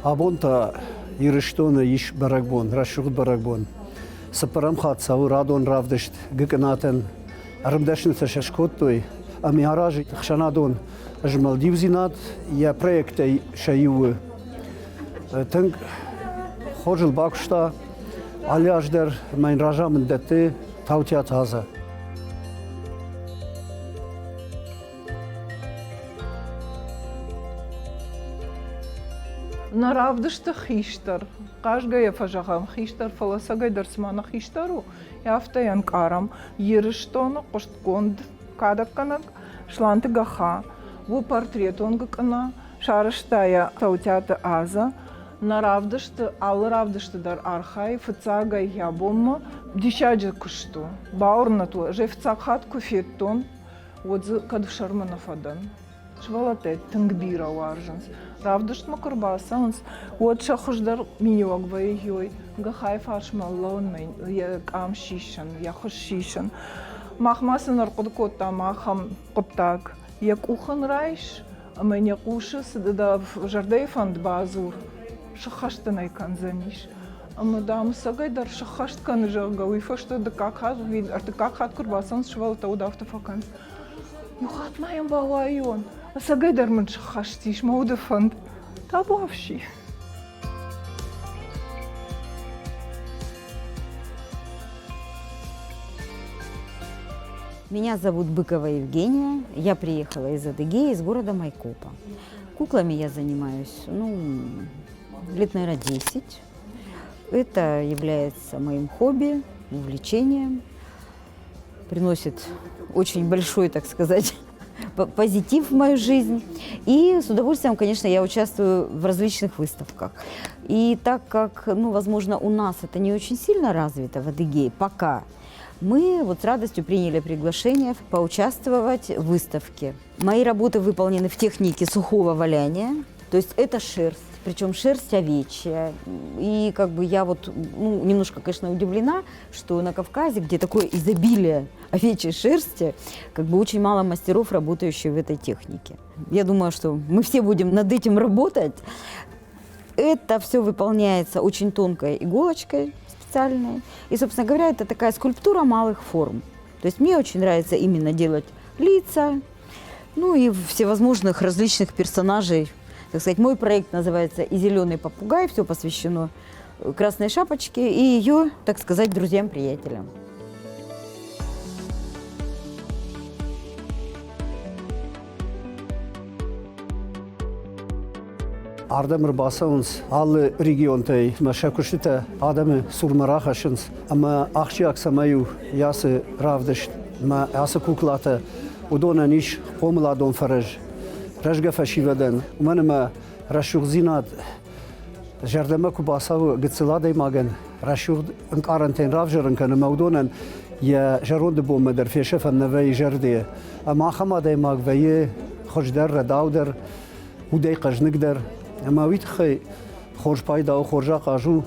Абон та Ирыстоны ис бӕрӕгбон, рӕсугъд бӕрӕгбон. Цыппӕрӕм хатт цӕуы радон равдыст Гыкъынатӕн. Ӕрмдӕснытӕ сӕ скодтой ӕмӕ аразы ӕхсӕнадон змӕлд Иудзинад йӕ проекттӕй сӕ иу у. Тынг хорз ыл бакуыста. Алы аз дӕр ма йын разамынд дӕтты Таутиаты Азӕ. Нӕ равдысты хистӕр, хъазгӕйӕ фӕзӕгъӕм хистӕр, фӕлӕ ӕцӕгӕйдӕр цыма нӕ хистӕр у, афтӕ йӕ ӕнкъарӕм. Ирыстоны хъуыстгонд кадӕггӕнӕг Сланты Гаха у портретон гыкъына, сарӕзта йӕ Таутиаты Азӕ. Нӕ равдысты, алы равдысты дӕр архайы фыццагӕй йӕ бонмӕ. Диссаджы куыст у, бауырнӕт уӕ, ӕз ӕй фыццаг хатт куы федтон, уӕд дзы кӕд ӕфсӕрмы нӕ фӕдӕн. Сывӕллӕттӕ тынг бирӕ уарзынц. Равдыстмӕ куы рбацӕуынц, уӕд сӕ хуыздӕр миниуӕг вӕййы Гахайы фарсмӕ лӕууынмӕ йӕ къам сисын, йӕ хуыз сисын. Мах ма сын ӕрхъуыды кодтам ахӕм хъуыддаг. Йӕ къух ын райс ӕмӕ йын йӕ хъусы цы дӕ зӕрдӕйы фӕнд бадзур, сыххӕст ын ӕй кӕндзӕнис. Ӕмӕ, дам, ӕцӕгӕй дӕр сыххӕст кӕны, зӕгъгӕ, уый фӕстӕ дыккаг хатт, ӕртыккаг хатт куы рбацӕуынц сывӕллӕттӕ, уӕд афтӕ фӕкӕнынц. Иу хатт ма йӕм бауайон, ӕцӕгӕй дӕр мын сыххӕст ис мӕ уды фӕнд. Табуафси. Меня зовут Быкова Евгения. Я приехала из Адыгеи, из города Майкопа. Куклами я занимаюсь, ну, лет, наверное, 10. Это является моим хобби, увлечением. Приносит очень большой, так сказать, позитив в мою жизнь. И с удовольствием, конечно, я участвую в различных выставках. И так как, ну, возможно, у нас это не очень сильно развито в Адыгее пока, мы вот с радостью приняли приглашение поучаствовать в выставке. Мои работы выполнены в технике сухого валяния, то есть это шерсть, причем шерсть овечья. И как бы я вот ну, немножко, конечно, удивлена, что на Кавказе, где такое изобилие овечьей шерсти, как бы очень мало мастеров, работающих в этой технике. Я думаю, что мы все будем над этим работать. Это все выполняется очень тонкой иголочкой специальной. И, собственно говоря, это такая скульптура малых форм. То есть мне очень нравится именно делать лица, ну и всевозможных различных персонажей. Так сказать, мой проект называется «И зеленый попугай», все посвящено Красной Шапочке и ее, так сказать, друзьям-приятелям. Ардӕм ӕрбацӕуынц алы регионтӕй ӕмӕ сӕ куыстытӕ адӕмы цурмӕ рахӕссынц. Ӕмӕ ахсджиаг цӕмӕй у ацы равдыст ӕмӕ ацы куклатӕ, уыдонӕн ис хъомыладон фӕрӕз рӕзгӕ фӕсивӕдӕн, уымӕн ӕмӕ рӕсугъддзинад зӕрдӕмӕ куы бацӕуы гыццыл адӕймагӕн, рӕсугъд ӕнкъарӕнтӕ йын равзӕрын кӕны ӕмӕ уыдонӕн йӕ зӕронды бонмӕ дӕр фесӕфӕн нӕ вӕййы зӕрдӕйы. Ӕмӕ ахӕм адӕймаг вӕййы хуыздӕр, рӕдаудӕр, удӕй хъӕзныгдӕр. Ӕмӕ уый тыххӕй хорз пайда у, хорз ахъаз у.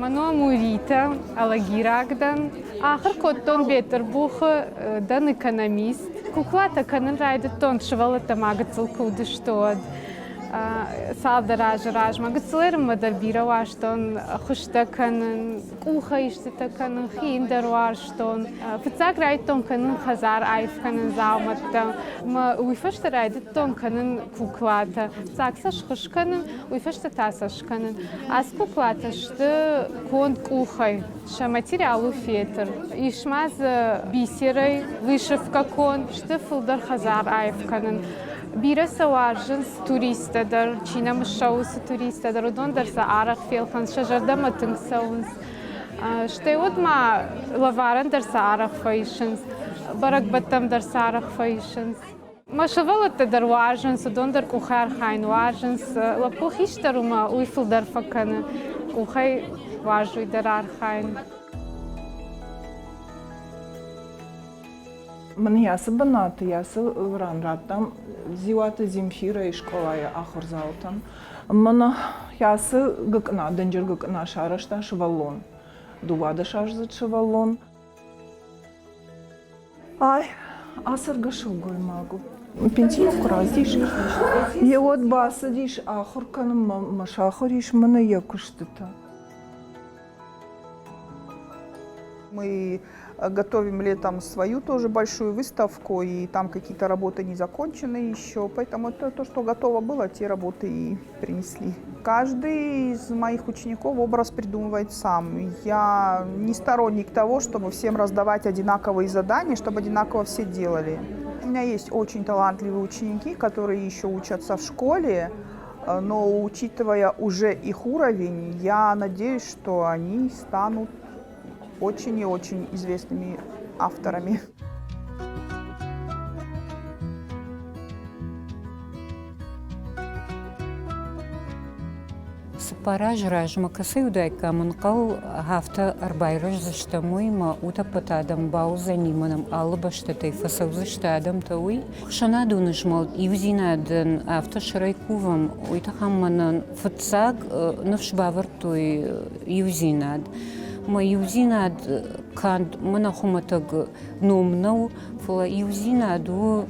Мӕ ном у Рита, алагираг дӕн. Ахуыр кодтон Бетъырбухы, дӕн экономист. Куклатӕ кӕнын райдыдтон, сывӕллӕттӕ ма гыццыл куы уыдысты, уӕд. Цалдӕр азы размӕ гыццыл ӕрмӕ дӕр бирӕ уарзтон хуызтӕ кӕнын, къухӕй истытӕ кӕнын, хин дӕр уарзтон. Фыццаг райдыдтон кӕнын хӕдзар аив кӕнын дзаумӕттӕ. Мӕ уый фӕстӕ райдыдтон кӕнын куклатӕ. Фыццаг сӕ схуыз кӕнын, уый фӕстӕ та сӕ скӕнын. Ацы куклатӕ сты конд къухӕй. Сӕ материал у фетр. Ис ма дзы бисерӕй вышивкӕ конд, сты фылдӕр хӕдзар аив кӕнын. Бирӕ сӕ уарзынц туристтӕ дӕр, чи нӕм ссӕуы, уыцы туристтӕ дӕр, уыдон дӕр сӕ арӕх фелхӕнынц, сӕ зӕрдӕмӕ тынг цӕуынц. Стӕй уӕд ма лӕварӕн дӕр сӕ арӕх фӕисынц, бӕрӕгбӕттӕм дӕр сӕ арӕх фӕисынц. Мӕ сывӕллӕттӕ дӕр уарзынц, уыдон дӕр къухӕй архайын уарзынц. Лӕппу хистӕр у мӕ уый фылдӕр фӕкӕны. Къухӕй уарзы уый дӕр архайын. Мын ацы бынаты, ацы ран радтам Дзиуаты Земфирӕйы скъолайы ахуырдзаутӕн. Мӕн ацы гыкъына, дынджыр гыкъына сарӕзта сывӕллон, дыууадӕсаздзыд сывӕллон. Ай, Ацӕргӕ сылгоймаг у. Пенсимӕ куы рацыдис, йе уӕд бацыдис ахуыр кӕнынмӕ мӕ сахуыр ис мӕнӕ йӕ куыстытӕ. Мы готовим летом свою тоже большую выставку, и там какие-то работы не закончены еще, поэтому это то, что готово было, те работы и принесли. Каждый из моих учеников образ придумывает сам. Я не сторонник того, чтобы всем раздавать одинаковые задания, чтобы одинаково все делали. У меня есть очень талантливые ученики, которые еще учатся в школе, но учитывая уже их уровень, я надеюсь, что они станут очень и очень известными авторами. Цыппар азы размӕ кӕцӕй уыдаиккам ӕнхъӕл, афтӕ ӕрбайрӕздзыстӕм уый ӕмӕ утӕппӕт адӕм бауыдзӕни мӕнӕм алы бӕстӕтӕй фӕцӕудзысты адӕмтӕ уый. Ӕхсӕнадон змӕлд иудзинадӕн афтӕ сӕрӕй кувӕм, уый тыххӕй мӕнӕн фыццаг ныфс бавӕрдтой иудзинад. Мӕ иудзинад канд мӕнӕ хуымӕтӕг ном нӕу, фӕлӕ иудзинад у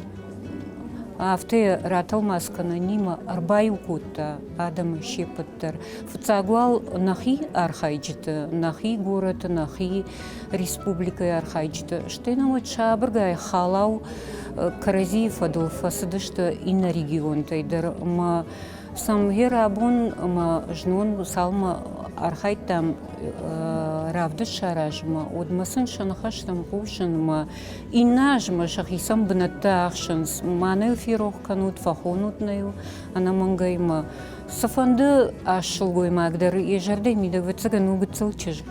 афтӕ ратӕлмац кӕнӕнимӕ ӕрбаиу кодта адӕмы се ппӕт дӕр. Фыццаг уал нӕхи архайджыты, нӕхи горӕты, нӕхи республикӕйы архайджыты, стӕй нӕм уӕд сабыргай халау кӕрӕдзийы фӕдыл фӕцыдысты иннӕ регионтӕй дӕр ӕмӕ сӕм гъер абон ӕмӕ знон цалынмӕ архайдтам равдыст саразынмӕ, уӕдмӕ сын сӕ ныхӕстӕм хъусын ӕмӕ иннӕ азмӕ сӕхицӕн бынӕттӕ ахсынц. Ма нӕ ферох кӕнут, фӕхонут нӕ-иу ӕнӕмӕнгӕй ӕмӕ цыфӕнды ас сылгоймаг дӕр йӕ зӕрдӕйы мидӕг, ӕвӕццӕгӕн, у гыццыл чызг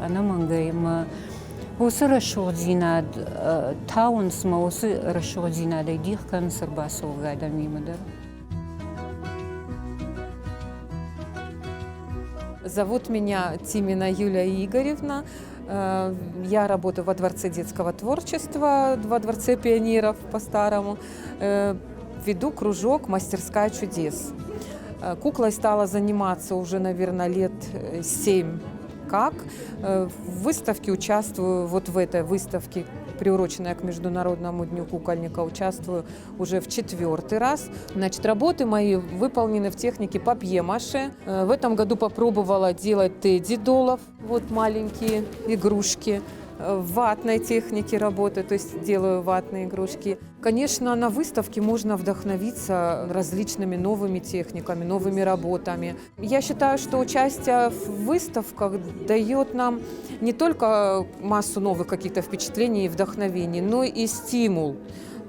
ӕнӕмӕнгӕй ӕмӕ уыцы рӕсугъддзинад тауынц ӕмӕ уыцы рӕсугъддзинадӕй дих кӕнынц ӕрбацӕугӕ адӕмимӕ дӕр. Зовут меня Тимина Юлия Игоревна. Я работаю во Дворце детского творчества, во Дворце пионеров по-старому. Веду кружок «Мастерская чудес». Куклой стала заниматься уже, наверное, лет 7 как. В выставке участвую, вот в этой выставке, приуроченной к Международному дню кукольника, участвую уже в четвертый раз. Значит, работы мои выполнены в технике папье-маше. В этом году попробовала делать тедди-доллов, вот маленькие игрушки. В ватной технике работаю, то есть делаю ватные игрушки. Конечно, на выставке можно вдохновиться различными новыми техниками, новыми работами. Я считаю, что участие в выставках дает нам не только массу новых каких-то впечатлений и вдохновений, но и стимул.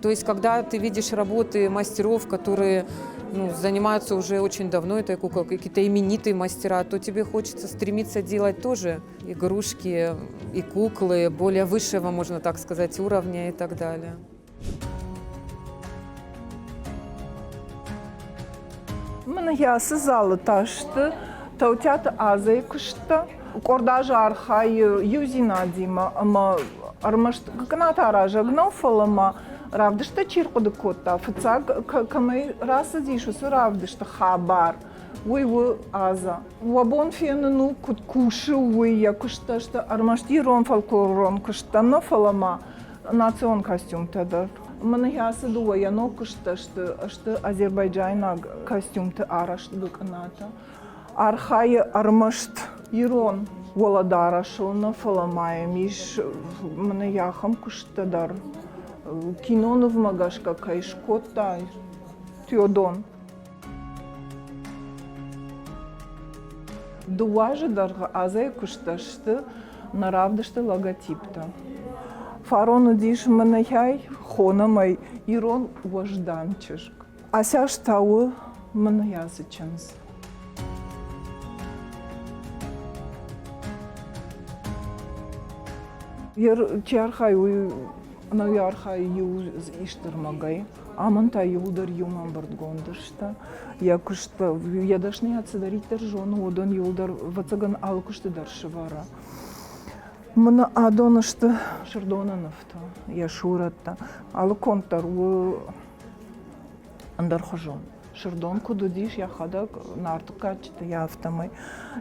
То есть, когда ты видишь работы мастеров, которые ну, занимаются уже очень давно этой куколкой, какие-то именитые мастера, то тебе хочется стремиться делать тоже игрушки и куклы более высшего, можно так сказать, уровня и так далее. Мӕнӕ ацы залы та сты Таутиаты Азӕйы куысттӕ. Къорд азы архайы иудзинадимӕ ӕмӕ ӕрмӕст гыкъынатӕ аразӕг нӕу, фӕлӕ ма равдысттӕ чи рхъуыды кодта, фыццаг кӕмӕй рацыдис, уыцы равдысты хабар, уый у Аза. Уӕ бон фенын у, куыд кусы, уый йӕ куысттӕ сты ӕрмӕст ирон фольклорон куысттӕ нӕ, фӕлӕ ма национ костюмтӕ дӕр. Мӕнӕ ацы дыууӕ йӕ ног куысттӕ сты, сты азербайджайнаг костюмты арӕзт гыкъынатӕ. Архайы ӕрмӕст ирон уӕлӕдарӕсыл нӕ, фӕлӕ ма йӕм ис мӕнӕ ахӕм куысттӕ дӕр. Кинонывмӕ гӕсгӕ кӕй скодта Теодон. Дыууӕ азы дӕргъы Азӕйы куысттӕ сты нӕ равдысты логотиптӕ. Фарон уыдис мӕнӕй хонӕм ӕй ирон уӕздан чызг. Асӕст та у мӕнӕй ацы чындз. Чи архайы, уый ӕнӕуи архайы иу исты ӕрмӕгӕй. Амӕн та иуылдӕр иумӕ ӕмбырдгонд сты. Йӕ куыст, йӕ дӕсныйад цыдӕриддӕр зоны, уыдон иуылдӕр, ӕвӕццӕгӕн, алы куысты дӕр сӕвӕры. Мӕнӕ адон сты Сырдоны нывтӕ, йӕ сурӕттӕ. Алы конд дӕр у ӕндӕрхуызон. Сырдон куыд уыдис йӕхӕдӕг Нарты кадджыты йӕ афтӕмӕй.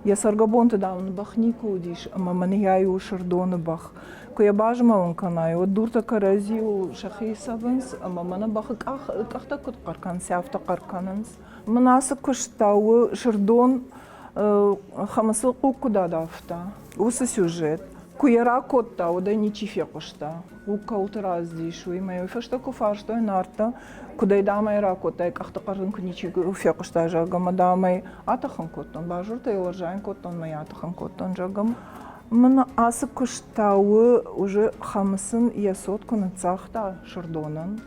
Йӕ цӕргӕбонты, дам, ын бӕх никуы уыдис, ӕмӕ мӕнӕ у Сырдоны бӕх. Куы йӕ базмӕлын кӕнай, уӕд дуртӕ кӕрӕдзиуыл сӕхи цӕвынц, ӕмӕ мӕнӕ бӕхы къӕхтӕ куыд хъӕр кӕнынц, афтӕ хъӕр кӕнынц. Мын ацы куыст та у Сырдон Хӕмыцыл хъуг куыд адавта, уыцы сюжет. Куы йӕ ракодта, уӕд ӕй ничи фехъуыста. Хъуг кӕуылты рацыдис, уый мӕ уый фӕстӕ куы фарстой Нартӕ, куыдӕй, дам, ӕй ракодтай, къӕхты хъӕр ын куы ничи фехъуыста, зӕгъгӕ, мӕ, дам, ӕй атӕхын кодтон, базыртӕ йыл ӕрзайын кодтон, мӕ йӕ атӕхын кодтон, зӕгъгӕ. Мын ацы куыст та у уже Хӕмыцын йӕ цот куы ныццагъта Сырдонӕн,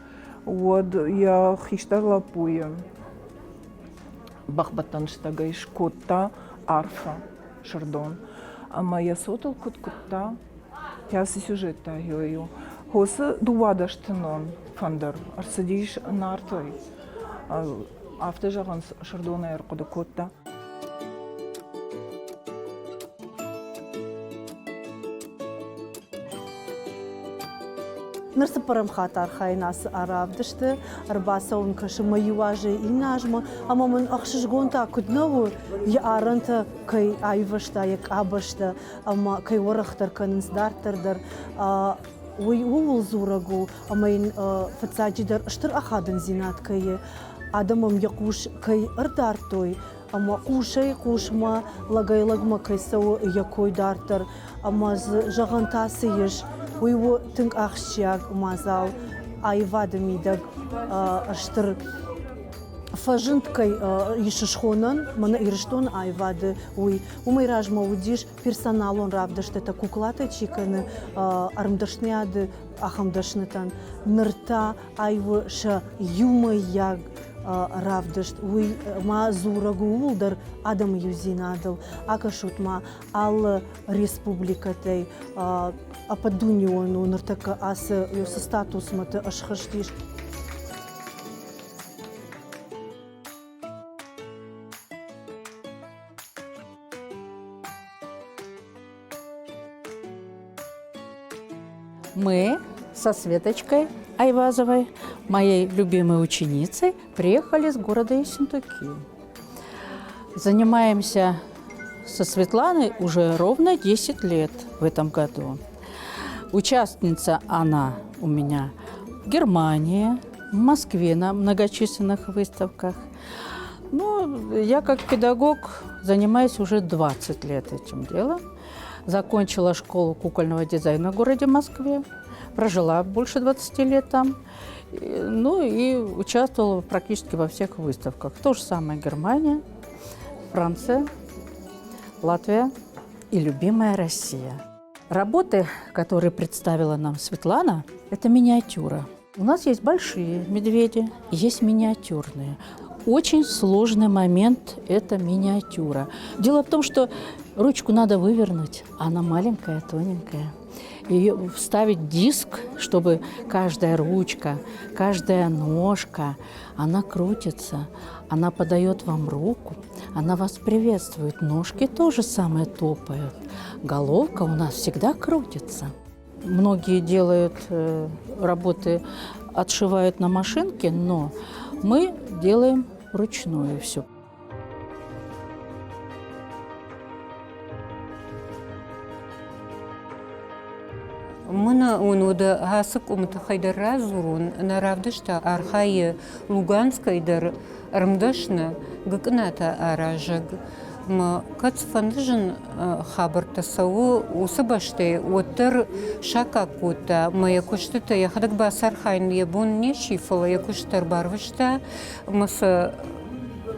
уӕд йӕ хистӕр лӕппуйы бӕхбӕттӕн стӕгӕй скодта арфӕ Сырдон. Ӕмӕ йӕ цотыл куыд куыдта, кӕцы сюжеттӕ у. Хосы дыууадӕстынон фӕндыр ӕрцыдис Нартӕй. Афтӕ зӕгъынц, Сырдон ӕй ӕрхъуыды кодта. Ныр цыппӕрӕм хатт архайын ацы равдысты. Ӕрбацӕуын кӕсы мӕ иу азӕй иннӕ азмӕ, ӕмӕ мын ӕхсызгон та куыд нӕ у, йӕ арӕнтӕ кӕй аивӕзта, йӕ къабӕзтӕ ӕмӕ кӕй уӕрӕхдӕр кӕнынц дарддӕр дӕр. Уый ууыл дзурӕг у, ӕмӕ йын фыццаджыдӕр стыр ахадындзинад кӕй и, адӕм ӕм йӕ хъус кӕй ӕрдардтой, ӕмӕ хъусӕй-хъусмӕ, лӕгӕй-лӕгмӕ кӕй цӕуы йӕ кой дарддӕр, ӕмӕ дзы зӕгъӕн та цы ис, уый у тынг ахсджиаг мадзал аивады мидӕг стыр фӕзынд кӕй ис схонӕн, мӕнӕ Ирыстоны аивады уый. Уымӕй размӕ уыдис персоналон равдыстытӕ, куклатӕ чи кӕны ӕрмдӕсныйады ахӕм дӕснытӕн. Ныр та ай у сӕ иумӕйаг равдыст. Уый ма дзурӕг у ууыл дӕр адӕмы иудзинадыл. Акӕсут ма, алы республикӕтӕй ӕппӕтдунеон у ныртӕккӕ ацы цы статусмӕ схызтис. Мы со Светочкой Айвазовой, моей любимой ученицей, приехали с города Ессентуки. Занимаемся со Светланой уже ровно 10 лет в этом году. Участница она у меня в Германии, в Москве на многочисленных выставках. Ну, я как педагог занимаюсь уже 20 лет этим делом. Закончила школу кукольного дизайна в городе Москве, прожила больше 20 лет там. Ну и участвовала практически во всех выставках. То же самое Германия, Франция, Латвия и любимая Россия. Работы, которые представила нам Светлана, это миниатюра. У нас есть большие медведи, есть миниатюрные. Очень сложный момент – это миниатюра. Дело в том, что ручку надо вывернуть, а она маленькая, тоненькая. Ее вставить диск, чтобы каждая ручка, каждая ножка, она крутится, она подает вам руку, она вас приветствует. Ножки тоже самое топают. Головка у нас всегда крутится. Многие делают работы, отшивают на машинке, но мы делаем вручную все. Мӕнӕ уын уӕдӕ ацы къуымы тыххӕй дӕр радзурон. Нӕ равдыста архайы Луганскӕй дӕр ӕрмдӕсны гыкъынатӕ аразӕг. Мӕ кӕд цыфӕнды зын хабӕрттӕ цӕуы уыцы бӕстӕйы, уӕддӕр саккаг кодта мӕ йӕ куыстытӕ йӕхӕдӕг бацархайын йӕ бон не сси, фӕлӕ йӕ куыст дӕр барвыста ӕмӕ сӕ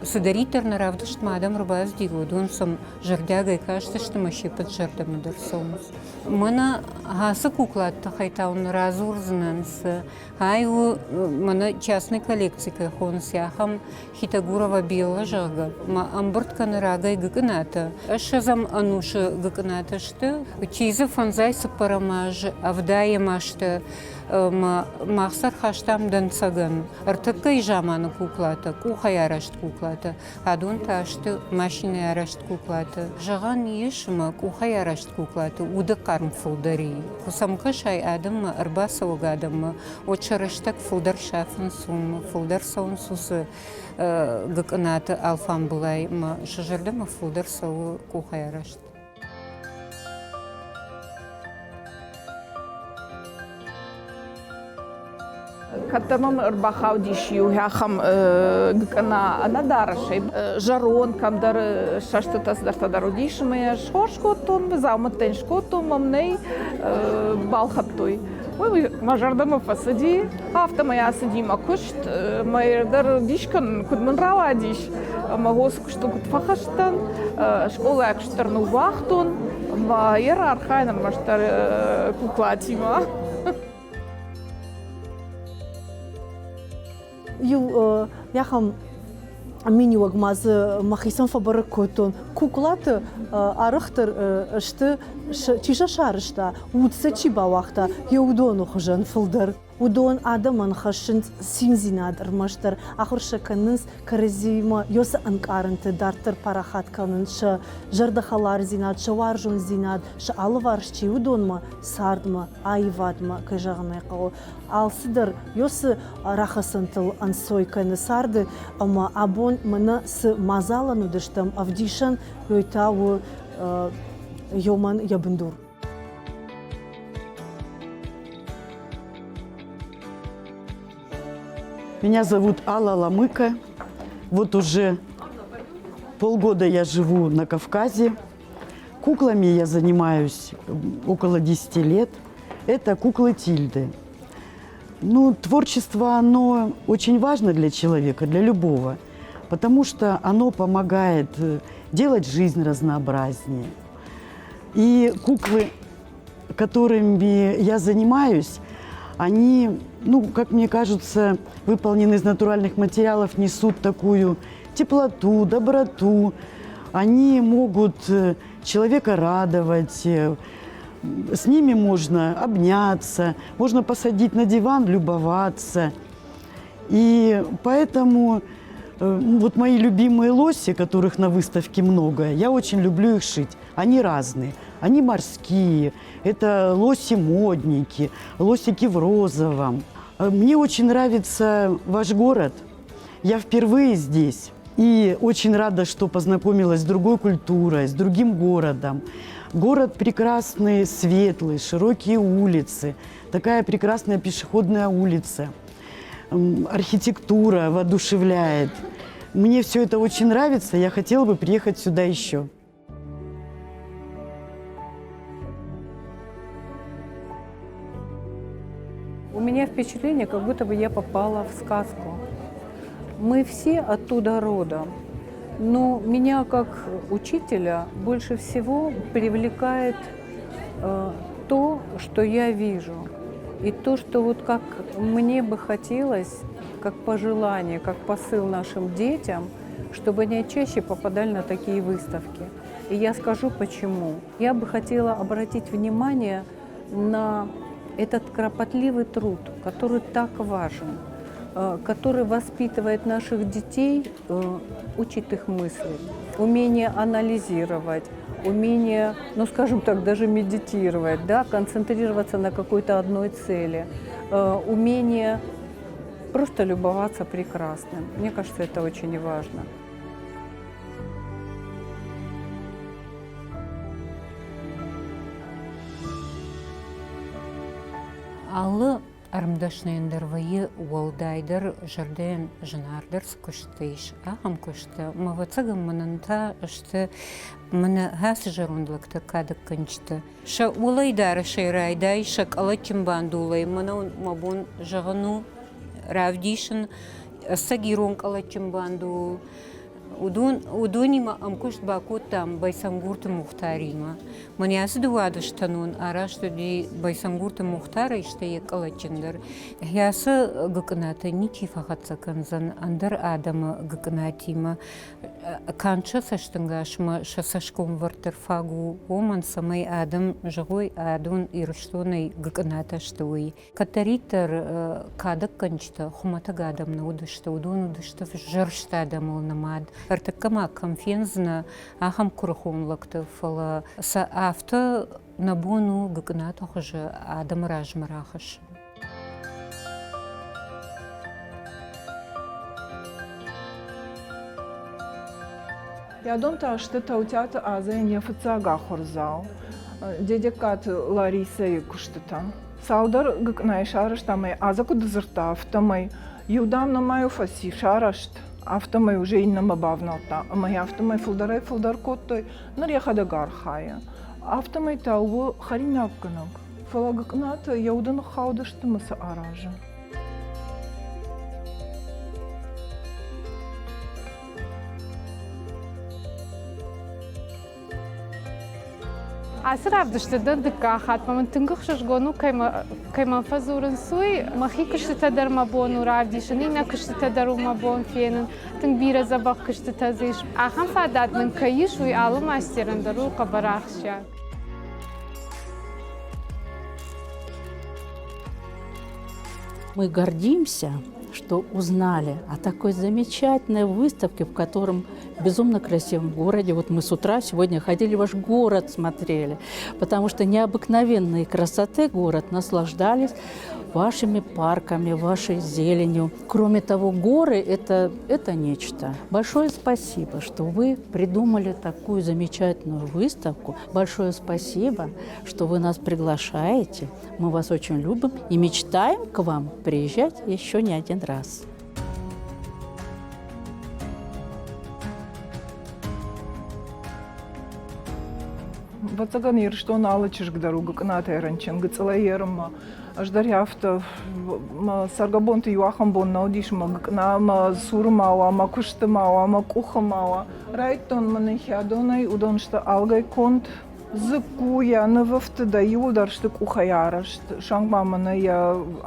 цыдӕриддӕр нӕ равдыстмӕ адӕм ӕрбацыди, уыдон сӕм зӕрдиагӕй кастысты ӕмӕ се ппӕт зӕрдӕмӕ дӕр цӕуынц. Мӕнӕ ацы куклаты тыххӕй та уын радзурдзынӕн, цы ай у мӕнӕ частный коллекци кӕй хонынц, ахӕм Хитагурова Белла, зӕгъгӕ, ма ӕмбырд кӕны рагӕй гыкъынатӕ. Ссӕдзӕм ӕнусы гыкъынатӕ сты. Чи дзы фӕндзай цыппӕрӕм аз, ӕвдайӕм азты мах сӕ рхастам дӕнцӕгӕн. Ӕртыккӕйы заманы куклатӕ, къухӕй арӕзт куклатӕ. куклатӕ. Адон та сты машинӕйы арӕзт куклатӕ. Зӕгъӕн ис, ӕмӕ къухӕй арӕзт куклаты уды хъарм фылдӕр и. Куы сӕм кӕсай адӕммӕ, ӕрбацӕуӕг адӕммӕ, уӕд сӕ рӕстӕг фылдӕр сафынц уым, фылдӕр цӕуынц уыцы гыкъынаты алфамбылай ӕмӕ сӕ зӕрдӕмӕ фылдӕр цӕуы къухӕй арӕзт. Кӕддӕр мӕм ӕрбахаудис иу ахӕм гыкъына ӕнӕдарӕсӕй. Зӕронд кӕмдӕр сӕстытӕ цыдӕртӕ дӕр уыдис ӕмӕ йӕ схорз кодтон, дзаумӕттӕ йын скодтон, мӕм нӕй балхӕдтой. Уый мӕ зӕрдӕмӕ фӕцыди, афтӕмӕй ацыди мӕ куыст. Мӕ дӕр дис кӕнын, куыд мын рауадис, ӕмӕ уыцы куыстыл куыд фӕхӕст дӕн. Скъолайы куыст дӕр ныууагътон, ӕмӕ йӕ архайын ӕрмӕстдӕр куклатимӕ. Иу ахӕм миниуӕг ма дзы мӕхицӕн фӕбӕрӕг кодтон. Куклаты арӕхдӕр сты, чи сӕ сарӕзта, уд сӕ чи бауагъта, йӕ уыдоны хуызӕн фылдӕр. Уыдон адӕмӕн хӕссынц циндзинад ӕрмӕстдӕр, ахуыр сӕ кӕнынц кӕрӕдзиимӕ цы ӕнкъарӕнты дарддӕр парахат кӕнынц сӕ зӕрдӕхӕлардзинад, сӕ уарзондзинад, сӕ алыварс чи уыдонмӕ, цардмӕ, аивадмӕ, кӕй зӕгъын ӕй хъӕуы, алцыдӕр цы рахӕцӕнтыл ӕнцой кӕны царды ӕмӕ абон мӕнӕ цы мадзалӕн уыдыстӕм ӕвдисӕн, уый та у Ёмӕн йӕ бындур. Меня зовут Алла Ламыка. Вот уже полгода я живу на Кавказе. Куклами я занимаюсь около 10 лет. Это куклы Тильды. Ну, творчество, оно очень важно для человека, для любого, потому что оно помогает делать жизнь разнообразнее. И куклы, которыми я занимаюсь, они, ну, как мне кажется, выполнены из натуральных материалов, несут такую теплоту, доброту. Они могут человека радовать, с ними можно обняться, можно посадить на диван, любоваться. И поэтому вот мои любимые лоси, которых на выставке много, я очень люблю их шить. Они разные. Они морские, это лоси-модники, лосики в розовом. Мне очень нравится ваш город. Я впервые здесь. И очень рада, что познакомилась с другой культурой, с другим городом. Город прекрасный, светлый, широкие улицы, такая прекрасная пешеходная улица. Архитектура воодушевляет. Мне все это очень нравится, я хотела бы приехать сюда еще. У меня впечатление, как будто бы я попала в сказку. Мы все оттуда родом. Но меня как учителя больше всего привлекает то, что я вижу. И то, что вот как мне бы хотелось, как пожелание, как посыл нашим детям, чтобы они чаще попадали на такие выставки. И я скажу почему. Я бы хотела обратить внимание на этот кропотливый труд, который так важен, который воспитывает наших детей, учит их мыслить, умение анализировать, умение, ну скажем так, даже медитировать, да, концентрироваться на какой-то одной цели, умение просто любоваться прекрасным. Мне кажется, это очень важно. Алы ӕрмдӕсныйӕн дӕр вӕййы уӕлдайдӕр зӕрдӕйӕн зынаргъдӕр цы куысттӕ ис, ахӕм куысттӕ. Ӕмӕ ӕвӕццӕгӕн мӕнӕн та сты мӕнӕ ацы зӕронд лӕгтӕ кадӕггӕнджытӕ. Сӕ уӕлӕй дарӕсӕй райдай, сӕ къӕлӕтджын бандолӕй мӕнӕ мӕ бон зӕгъын у равдисын ӕцӕг ирон къӕлӕтджын бандол. Уыдон, уыдонимӕ ӕмкуыст бакодтам Байсангурты Мухтаримӕ. Мӕнӕ ацы дыууадӕстӕнон арӕзт уыди Байсангурты Мухтарӕй, стӕй йӕ къӕлӕтджындӕр. Ацы гыкъынатӕ ничи фӕхӕццӕ кӕндзӕн ӕндӕр адӕмы гыкъынатимӕ. Канд сӕ цӕстӕнгасмӕ сӕ цӕсгомвӕрд дӕр фаг у, уымӕн, цӕмӕй адӕм зӕгъой, адон Ирыстонӕй гыкъынатӕ сты, уый. Кӕддӕриддӕр кадӕггӕнджытӕ хуымӕтӕг адӕм нӕ уыдысты, уыдон уыдысты взӕрст адӕмыл нымад. Ӕртыккӕ ма кӕм фендзынӕ ахӕм куырыхон лӕгты, фӕлӕ сӕ афтӕ нӕ бон у гыкъынаты хуызы адӕмы размӕ рахӕссын. Ядон та сты Таутиаты Азӕйӕн йӕ фыццаг ахуырдзау Дедегкаты Ларисӕйы куыстытӕ. Цалдӕр гыкъынайы сарӕзта ӕмӕ Азӕ куыд дзырдта, афтӕмӕй иу дам нӕма фӕци сарӕзт, афтӕмӕй уже иннӕмӕ бавнӕлдта ӕмӕ йӕ афтӕмӕй фылдӕрӕй-фылдӕр кодтой, ныр йӕхӕдӕг архайы. Афтӕмӕй та у хӕринаггӕнӕг. Фӕлӕ гыкъынатӕ йӕ уды ныххаудысты мӕ цы аразы? Ацы равдысты дӕн дыккаг хатт мӕ тынг ӕхсызгон у, кӕй мӕм фӕдзурынц, уый. Мӕхи куыстытӕ дӕр мӕ бон у равдисын, иннӕ куыстытӕ дӕр у мӕ бон фенын. Тынг бирӕ дзӕбӕх куыстытӕ дзы ис. Ахӕм фадат нын кӕй ис, уый алы мастерӕн дӕр у хъӕбӕр ахсджиаг. Мы гордимся, что узнали о такой замечательной выставке, в котором безумно красивом городе. Вот мы с утра сегодня ходили ваш город смотрели, потому что необыкновенной красоты город наслаждались вашими парками, вашей зеленью. Кроме того, горы это, – это нечто. Большое спасибо, что вы придумали такую замечательную выставку. Большое спасибо, что вы нас приглашаете. Мы вас очень любим и мечтаем к вам приезжать еще не один раз. Ӕвӕццӕгӕн, Ирыстон алы чызг дӕр у гыкъынатӕй рынчын, гыццылӕй ерынмӕ. Ӕз дӕр афтӕ мӕ цӕргӕбонты иу ахӕм бон нӕ уыдис, мӕ гыкъына мӕ цуры ма уа, мӕ куысты ма уа, мӕ къухы ма уа. Райдтон мӕнӕ хӕдонӕй, уыдон сты алгӕй конд. Дзыкку йӕ нывӕфтыдӕй иууылдӕр сты къухӕй арӕзт, суанг ма мӕнӕ йӕ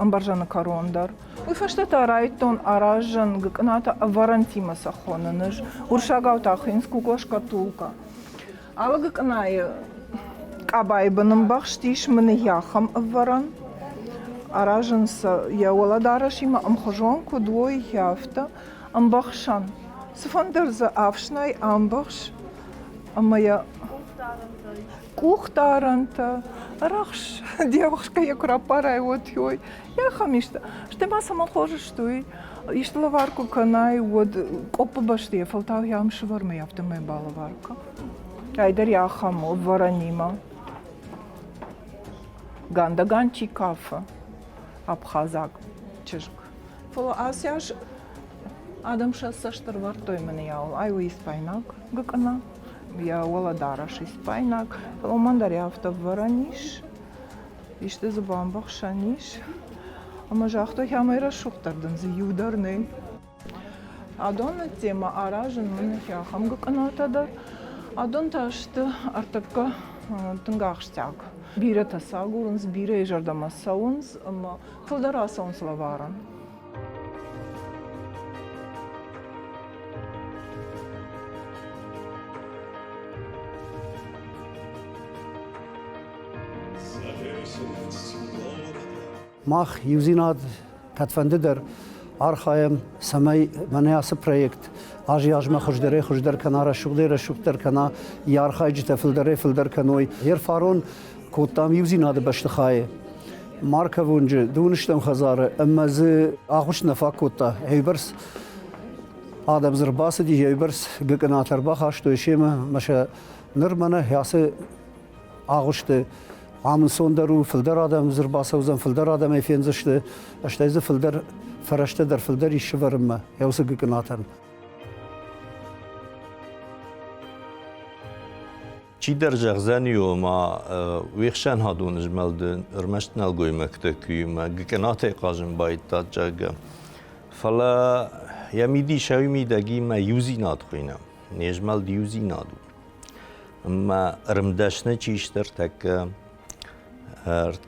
ӕмбӕрзӕны кӕрон дӕр. Уый фӕстӕ та райдтон аразын гыкъынатӕ ӕвӕрӕнтимӕ сӕ хонын ӕз. Уырыссагау та хуыйынц кукла-шкатулка. Алы гыкъынайы къабайы бын ӕмбӕхст ис мыныйахӕм ӕвӕрӕн. Аразынц сӕ йӕ уӕлӕдарӕсимӕ ӕмхуызон куыд уой, афтӕ. Ӕмбӕхсӕн. Цыфӕндыр дзы ӕфснай ӕмбӕхс ӕмӕ йӕ къухдарӕнтӕ, рӕхс, де ӕхсгӕ йӕ куы раппарай, уӕд ой, ахӕм исты. Стӕй ма цӕмӕн хорз сты уый? Исты лӕвар куы кӕнай, уӕд къоппы бӕсты йӕ фӕлтау йӕ ӕмсывӕрмӕ афтӕмӕй балӕвар кӕн. Ай дӕр ахӕм у ӕвӕрӕнимӕ. Гандаган чи кафы, абхазаг чызг. Фӕлӕ ацы аз адӕм сӕ цӕст ӕрвӕрдтой мӕнӕйау. Ай у испайнаг гыкъына, йӕ уӕлӕдарӕс испайнаг. Фӕлӕ уымӕн дӕр афтӕ ӕвӕрӕн ис, исты дзы бамбӕхсӕн ис. Ӕмӕ загътой, амӕй рӕсугъддӕр дын дзы иу дӕр нӕй. Адоны темӕ аразын мын ахӕм гыкъынатӕ дӕр. Адон та сты ӕртӕккӕ тынг ахсджиаг. Бирӕтӕ сӕ агурынц, бирӕйы зӕрдӕмӕ цӕуынц ӕмӕ фылдӕр ацӕуынц лӕварӕн. Мах иудзинад кӕдфӕнды дӕр архайӕм, цӕмӕй мӕнӕ ацы проект азӕй-азмӕ хуыздӕрӕй-хуыздӕр кӕна, рӕсугъдӕй-рӕсугъддӕр кӕна, йӕ архайджытӕ фылдӕрӕй-фылдӕр кӕной. Ӕрфарон кодтам иудзинады бӕстыхайы Марковы уынджы дыууыныстӕм хӕдзары ӕмӕ дзы агъуыст нӕ фаг кодта. Уыйбӕрц адӕм дзы ӕрбацыди, уыйбӕрц гыкъынатӕ ӕрбахастой семӕ ӕмӕ сӕ ныр мӕнӕ ацы агъуысты ам ӕнцондӕр у, фылдӕр адӕм дзы ӕрбацӕудзӕн, фылдӕр адӕмӕй фендзысты, стӕй дзы фылдӕр фӕрӕзтӕ дӕр фылдӕр ис сывӕрынмӕ уыцы гыкъынатӕн. Чидӕр зӕгъдзӕни, ома уе хсӕнадон змӕлды ӕрмӕст нӕлгоймӕгтӕ куы гыкъынатӕй хъазын байдыдтат, зӕгъгӕ. Фӕлӕ Йӕ мидис ӕви мидӕгимӕ иудзинад хуыйны. Не змӕлд иудзинад у. Ӕмӕ ӕрмдӕсны чи сты ӕртӕккӕ,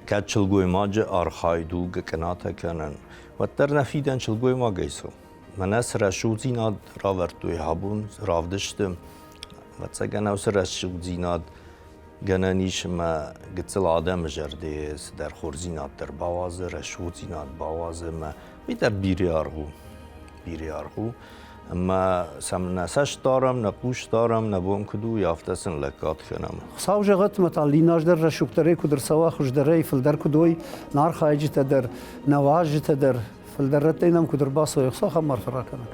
кӕд сылгоймаджы архайд у гыкъынатӕ кӕнын, уӕддӕр нӕ фидӕн сылгоймагӕй цӕуы. Мӕнӕ цы рӕсугъддзинад равӕрдтой абон равдысты, ӕвӕццӕгӕн, уыцы рӕсугъддзинад гӕнӕн ис ӕмӕ гыццыл адӕмы зӕрдӕйы цыдӕр хорздзинад дӕр бауадзы, рӕсугъддзинад бауадзы ӕмӕ уый дӕр бирӕ аргъ у. Бирӕ аргъ у. Ӕмӕ сӕм нӕ цӕст дарӕм, нӕ хъус дарӕм, нӕ бон куыд у, афтӕ сын лӕггад кӕнӕм. Хуыцау зӕгъӕд, ӕмӕ та Линаз дӕр рӕсугъддӕрӕй куыд ӕрцӕуа, хуыздӕрӕй, фылдӕр куыд уой, нӕ архайджытӕ дӕр, нӕ уазджытӕ дӕр, фылдӕр рӕттӕй нӕм куыд ӕрбацӕуой, Хуыцау ахӕм арфӕ ракӕнӕд.